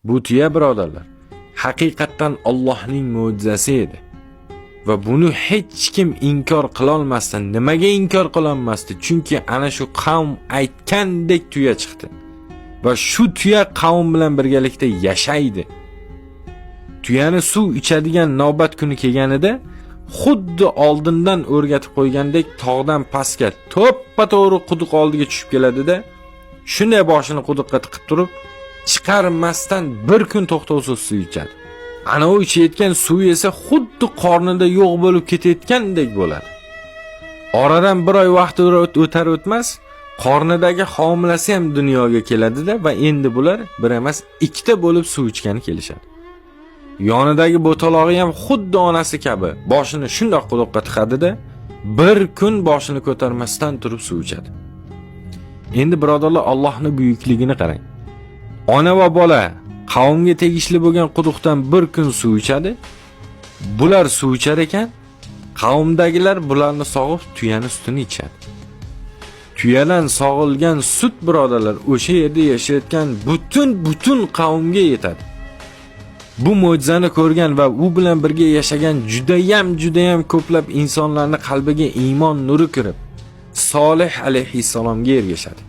Bu tuya, birodarlar, haqiqatdan Allohning mo'jizasi edi. Va buni hech kim inkor qilolmasdi. Nimaga inkor qilolmasdi? Chunki ana shu qavm aytgandek tuya chiqdi. Va shu tuya qavm bilan birgalikda yashaydi. Tuyani suv ichadigan navbat kuni kelganida xuddi oldindan o'rgatib qo'ygandek tog'dan pastga to'ppa-to'g'ri quduq oldiga tushib keladida, shunday boshini quduqqa tiqib turib, chiqarmasdan bir kun to'xtovsiz suv ichadi. Ana u ichayotgan suv esa xuddi qornida yo'q bo'lib ketayotgandek bo'ladi. Oradan bir oy vaqt o'tar o'tmas, qornidagi homilasi ham dunyoga keladida va endi bular bir emas, ikkita bo'lib suv ichgani kelishadi. Yonidagi bo'talog'i ham xuddi onasi kabi boshini shundoq quduqqa tiqadida, bir kun boshini ko'tarmasdan turib suv ichadi. Endi, birodarlar, Allohning buyukligini qarang. Ona va bola qavmga tegishli bo'lgan quduqdan bir kun suv ichadi. Bular suv ichar ekan, qavmdagilar bularni sog'ib tuyani sutini ichadi. Tuyadan sog'ilgan sut, birodarlar, o'sha yerda yashayotgan butun qavmga yetadi. Bu mo'jizani ko'rgan va u bilan birga yashagan judayam ko'plab insonlarning qalbiga iymon nuri kirib, Solih alayhissalomga ergashadi.